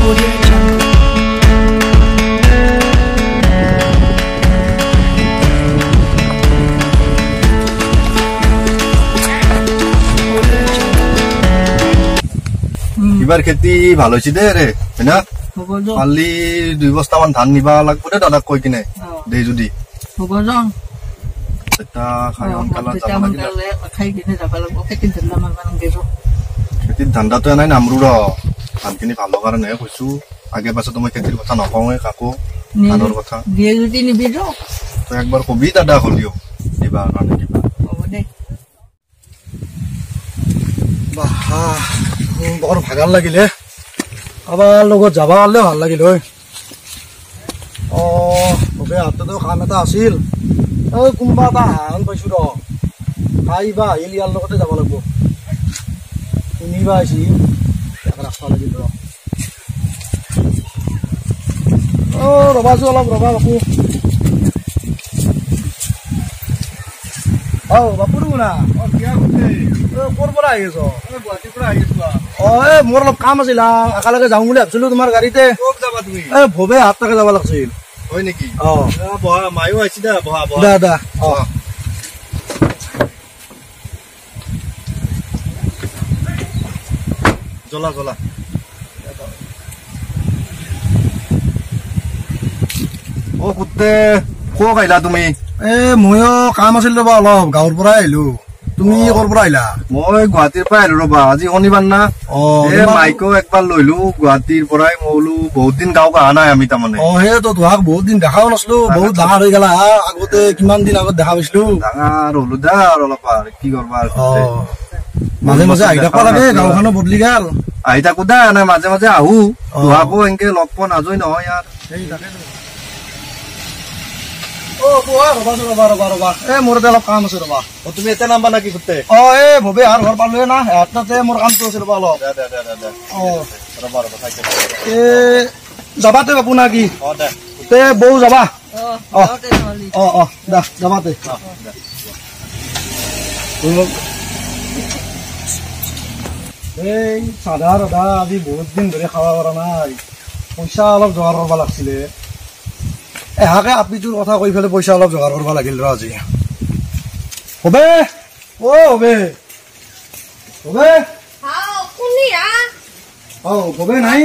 Audio Jungle. এইবাৰ খেতি ভাল হৈছে দে ৰে, হয় না? পালি 2 বস্তামান ধান নিবা লাগব দে দাদাক কৈ কিনে দেই যদি। খেতিৰ ধান্দাটো নাই নামৰো ৰ, ধানখিনি ভাল কাৰণেহে কৈছো। আগে পাছতো মই খেতিৰ কথা নকওঁৱে কাকো, ধানৰ কথা। তই একবাৰ কবি দাদা হ'লেও দিবা কাৰণে কিবা। বৰ ভাগাৰ লাগিলে, কাৰোবাৰ লগত যাব পাৰিলে ভাল লাগিল হয়। অ হাততো কাম এটা আছিল, এই কোনোবা এটা হাঁহ পাইছো ৰ, খাই বা আহিল ইয়াৰ লগতে যাব লাগিব। শুনিবা আহিছি ৰাস্তা লাগিল ৰ। অ ৰবাচোন অলপ, ৰবা বাপু। অ বাপু না, ক'ৰ পৰা আহি আছ? গুৱাহাটীৰ পৰা আহি আছো। অ এই মোৰ অলপ কাম আছিল, একেলগে যাওঁ বুলি ভাবিছিলো তোমাৰ গাড়ীতে। ক'ত যাবা তুমি? এই ভবে হাত তাকে যাব লাগিছিল। হয় নেকি? অ বহা, মায়ো আহিছে দে, বহা বহা। দা দা। অ জ্বলা জ্বলা। অ কুত্তে ক'ত আহিলা তুমি? এ ময়ো কাম আছিল ৰবা অলপ, গাঁৱৰ পৰাই আহিলো। তুমি ক'ৰ পৰা আহিলা? মই গুৱাহাটীৰ পৰা আহিলো ৰবা, আজি শনিবাৰ না। এই মাইকো একবাৰ লৈলো গুৱাহাটীৰ পৰাই। মই বোলো বহুত দিন গাঁৱত অহা নাই আমি তাৰমানে। অ সেইটো তোমাক বহুত দিন দেখাও নাছিলো, বহুত ডাঙৰ হৈ গেলা। আগতে কিমান দিন আগত দেখা পাইছিলো। ডাঙৰ হলো দা আৰু অলপ, আৰু কি কৰবা। মাজে মাজে আহি থাকবা লাগে, গাঁওখনো বদলি গেল। আহি থাকো দা, নাই মাজে মাজে আহো। তোমাকো এনেকে লগ পোৱা নাযায় নহয় ইয়াৰ। অ বহা, ৰবাচোন, ৰবা ৰবা ৰবা, এই মোৰ এটা অলপ কাম আছে ৰবা। অ তুমি এতিয়া নামবা নাকি গোটে? অ এই ভবে হাৰ ঘৰ পালোৱে না, তাতে মোৰ কামটো আছে ৰবা অলপ। অ ৰবা ৰবা, এ যাবাতে বাপু না কি? অ দে তে বৌ যাবা। অ অ অ দা যাবাতে। এই চাধা দাদা আজি বহুত দিন ধৰি খাব পৰা নাই, পইচা অলপ যোগাৰ কৰিব লাগিছিলে। এহাকে আপিটোৰ কথা কৈ পেলাই পইচা অলপ যোগাৰ কৰিব লাগিল ৰ আজি। হবে অ হবে হবে। অ হবে নাই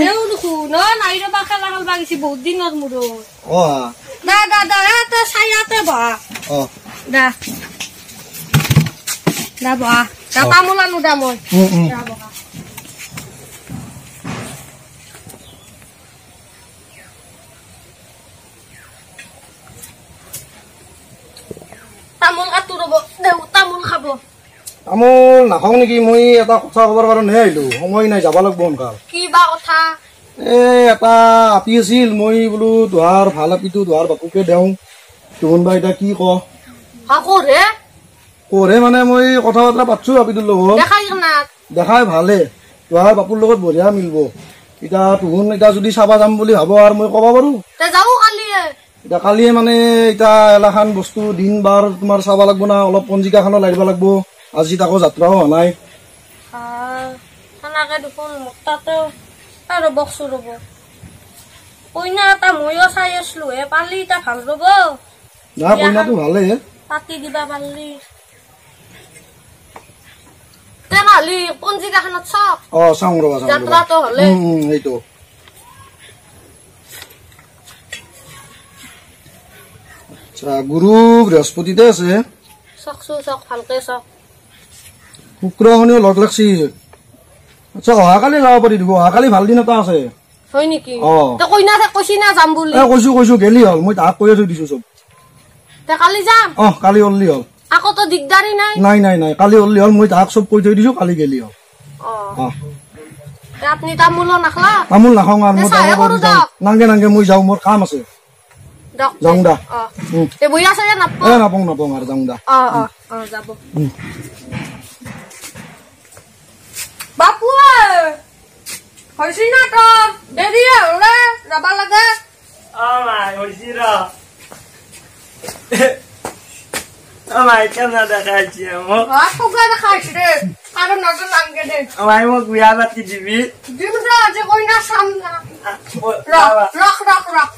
অ তামোল কাটো ৰব, তামোল খাব। তামোল নাখাওঁ নেকি? মই এটা কথা কবৰ কাৰণেহে আহিলো, সময় নাই, যাব লাগব সোনকাল। কি বা কথা? এই এটা আপি আছিল, মই বোলো দুহাৰ ভাল আপিটো দুহাৰ বাপুকে দেওঁ, তুহোন বা এতিয়া কি ক। কৰে মানে মই কথা বতৰা পাতছো আপিটোৰ লগত, দেখাই ভালে, দুহাৰ বাপুৰ লগত বঢ়িয়া মিলব। এতিয়া তুহোন এতিয়া যদি চাবা যাম বুলি ভাব আৰু মই কব পাৰো। এতিয়া কালিয়ে মানে এতিয়া এলাখান বস্তু দিন বাৰ তোমাৰ চাব লাগব না, অলপ পঞ্জিকাখনো লাগিব লাগব। আজি তাকো যাত্ৰাও হোৱা নাই। না কইনাটো ভালে, পাতি দিবা পাৰলি। তেনেহ'লে পঞ্জিকাখনত চাওক। অ চাওঁ ৰবা, চাওঁ যাত্ৰাটো হ'লে। সেইটো গুৰু বৃহস্পতিতে আছে। চাওকচোন চাওক, ভালকে চাওক। শুক্ৰ শনিও লগ লাগছি। আচ্ছা অহাকালি যাব পাৰি দেখোন, অহাকালি ভাল দিন এটা আছে। হয় নেকি? অ কইনা কৈছি না যাম বুলি? এ কৈছো কৈছো, গেলি হ'ল, মই তাহাক কৈয়ে থৈ দিছো চব। তে কালি যাম? অ কালি ওললি হ'ল। আকৌ তো দিগদাৰি নাই? নাই নাই নাই, কালি ওললি হ'ল, মই তাহাক চব কৈ থৈ দিছো, কালি গেলি হ'ল। অ অ আপুনি তামোলো নাখলা? তামোল নাখাওঁ আৰু মই। নাংগে নাংগে, মই যাওঁ, মোৰ কাম আছে। যাওঁ দা। এ নাপাওঁ নাপাওঁ আৰু, যাওঁ দা। অ অ অ যাব। বাপু হৈছি না তোৰ? দেৰি হ'লে যাব লাগে। অ মাই হৈছি ৰ। মাই কেনে দেখাইছে মোক? ঠগা দেখাইছে দে আৰু নজৰ নাংগে দে। মাই মোক বিয়া পাতি দিবি? দিম ৰ, আজি কইনা চাম না। ৰখ ৰখ ৰখ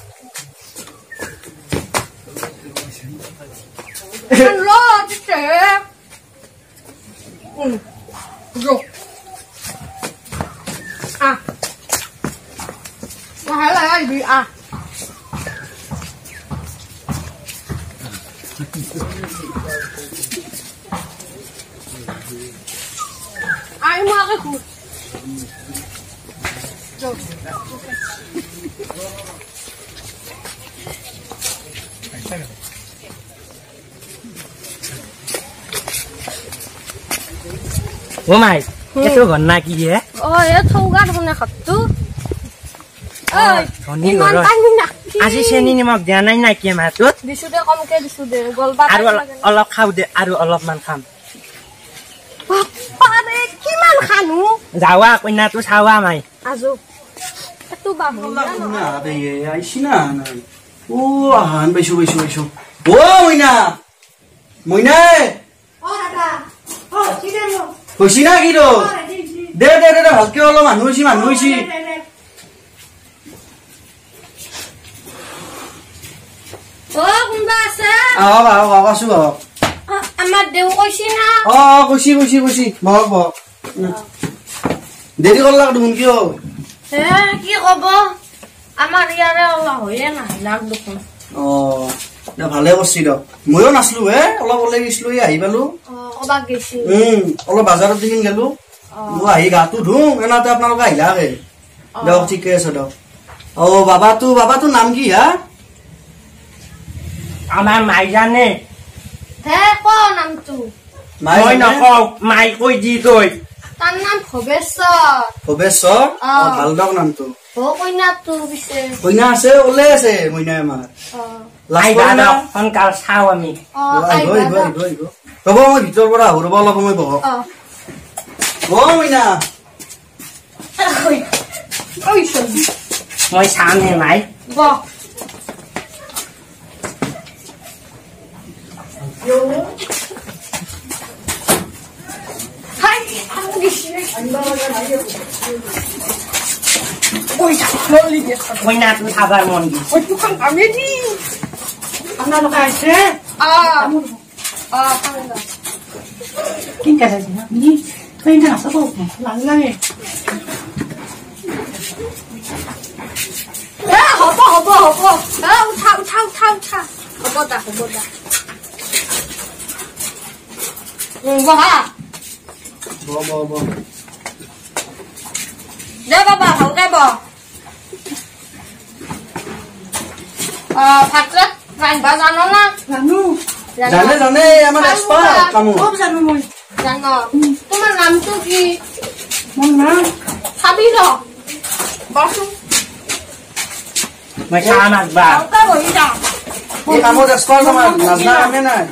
ৰ দিছে। আহ লাহে লাহে আহিবি। আহ আই মই ঘূৰ। অ মাই, এইটো ঘৰ না কি হে? অ, এই থৌগা দেখোন ঘৰটো। আজি চেনি নিমখ দিয়া নাই নাকি মাহটোত? দিছো দে, কমকে দিছো দে। গলবা আৰু অলপ খাওঁ দে, আৰু অলপমান খাম। বাপাৰে, কিমান খানো? যাৱা কইনাটো চাৱা মাই। আজো এইটো আইছি না নাই? অ আহান পাইছো পাইছো পাইছো। অ মইনা, মইনাই হৈছি না কি তো? দে দে দে, ভালকে অলপ। মানুহ হৈছি, মানুহ হৈছি। অ কোনোবা আছে? আহক আহক আহক, আছো, আহক। আমাৰ দেউ কৈছি না? অ অ, কৈছি কৈছি কৈছি। বহক বহক। দেৰি কৰলাক দেখোন, কিয়? হে কি কব, আমাৰ ইয়াৰে অলপ হৈয়ে নাহিলাক দেখোন। অ দে, ভালে কৰছি দক। ময়ো নাছলো হে, অলপ ওলাই গৈছিলো, আহি পালো। ক'বাত গৈছি? অলপ বাজাৰত দেখি গেলো, মই আহি গাটো ধুম এনেতে আপোনালোকে আহিলাকে। দিয়ক, ঠিকে আছে দিয়ক। অ বাবাটো, বাবাটোৰ নাম কি হা? আমাৰ মাই জানে। হে ক নামটো। মই নকওঁ, মাই কৈ দি তই। তাৰ নাম ভৱেশ্বৰ। ভৱেশ্বৰ, ভাল দক নামটো। অ কইনাটো পিছে? কইনা আছে, ওলাই আছে মইনা আমাৰ। আহিবা দক, সোনকাল চাওঁ আমি। আহিব আহিব আহিব আহিব। ৰ'ব, মই ভিতৰৰ পৰা আহো, ৰ'ব অলপ সময় বহক। অ মইনা, মই চাম হে মাই। বহ। কইনাটো চাবাৰ মন গৈছে। আপোনালোকে আহিছে? কেনেকে চাইছে আপুনি? নাচাব লাজ লাগে। হ'ব হ'ব হ'ব, উঠা উঠা উঠা উঠা। হ'ব দা, হ'ব দা, বহা। দে বাবা, ভালকে বহ। ভাত চাত ৰান্ধিবা জান না? জানো। জানে জানে, আমাৰ এক্সপাৰ্ট কামত। চব জানো মই। জান? তোমাৰ নামটো কি? মোৰ নাম চাবি ৰ, বহচোন। মই চাম একবাৰ। ভালকে বহি যা। এই কামত এক্সপাৰ্ট আমাৰ, নাজনা কামে নাই।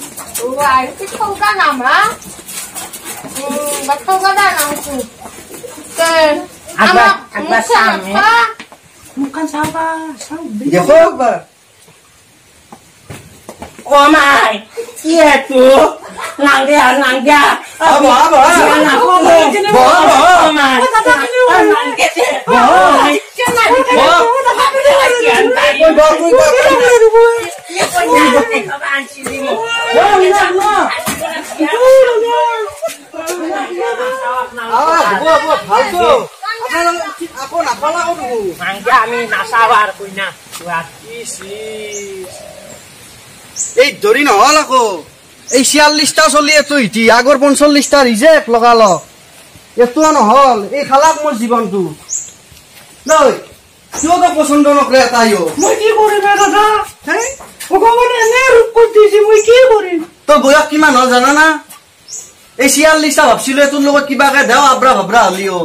কি থৌকা নাম হা? থৌকা দা নামটো। একবাৰ চাম। মুখখন চাবা, চাওঁ। দেখো একবাৰ। অ মাই, কি এইটো? নাংগে নাংগে। বহা বহা বহা বহা। ভালতো আকৌ নাপালা। আমি নাচাওঁ আৰু কইনা। এই ধৰি নহল আকৌ, এই 46টা চলি এইটো ইটি আগৰ 45টা ৰিজেক্ট লগালক, এইটোও নহল। এই খালাক মোৰ জীৱনটো নৈ, কিয় তই পচন্দ নকৰে এটাইও? মই কি কৰিম দাদা, ভগৱানে এনে ৰূপ কৰি দিছে, মই কি কৰিম? তোৰ বয়স কিমান হ'ল জানা না? এই 46টা ভাবছিলো তোৰ লগত কিবাকে দেও আব্ৰা ভাব্ৰা হলিও,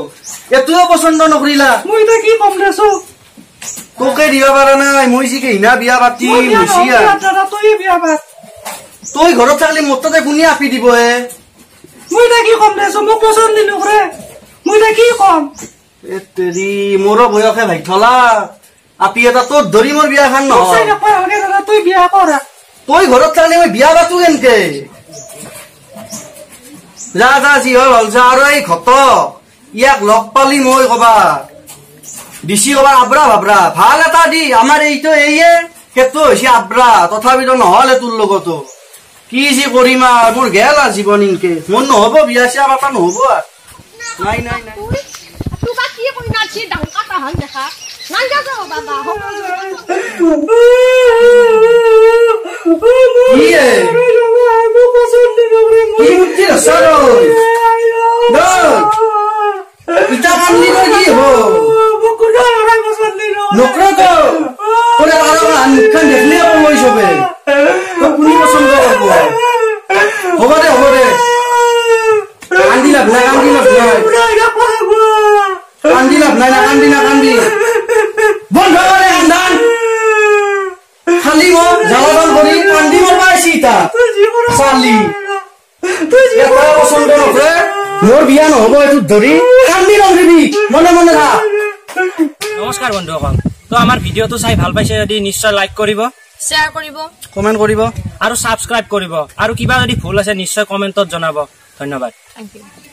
এইটোও পচন্দ নকৰিলা। মই এতিয়া কি কম দেছো? তোকে দিব পাৰা নাই মই, যি হিনা বিয়া পাতিম। তই বিয়া পাত। তই ঘৰত থাকলি মোৰ তাতে কোনে আপি দিব হে? মই এতিয়া কি কম দেছো? মোক পচন্দ নকৰে, মই এতিয়া কি কম? এ তেৰি, মোৰো বয়সে ভাই থলা আপি এটা তোৰ ধৰি মোৰ বিয়াখন নহয়। তই বিয়া কৰা। তই ঘৰত থাকলি মই বিয়া পাতো কেনকে? যা যা যি হয় ভাল যা। আৰু এই ঘট ইয়াক লগ পালি মই কবা দিছি কবা আব্ৰা ভাব্ৰা ভাল এটা দি আমাৰ এইটো এইয়ে সেইটো হৈছে আব্ৰা, তথাপিতো নহ'লে তোৰ লগতো কি যি কৰিম আৰু মোৰ গেল আৰু জীৱন ইনকে মোৰ নহ'ব, বিয়া চিয়া পাতা নহ'ব আৰু। নাই নাই নাই হ'ব দে হ'ব দে, কান্দি লাভ নাই, কান্দি লাভ নাই, কান্দি লাভ নাই, না কান্দি না কান্দি, বন্ধ কৰে কান্দান, খালি মোক জ্বালাতন কৰি কান্দি মোৰ পাইছি ইতা চালি এটা পচন্দ নকৰে, মোৰ বিয়া নহ'ব এইটোত ধৰি কান্দি নধৰিবি, মনে মনে থাক। নমস্কাৰ বন্ধুসকল, তো আমাৰ ভিডিঅ'টো চাই ভাল পাইছে যদি নিশ্চয় লাইক কৰিব, শ্বেয়াৰ কৰিব, কমেণ্ট কৰিব আৰু ছাবস্ক্ৰাইব কৰিব, আৰু কিবা যদি ভুল আছে নিশ্চয় কমেণ্টত জনাব। ধন্যবাদ। Thank you.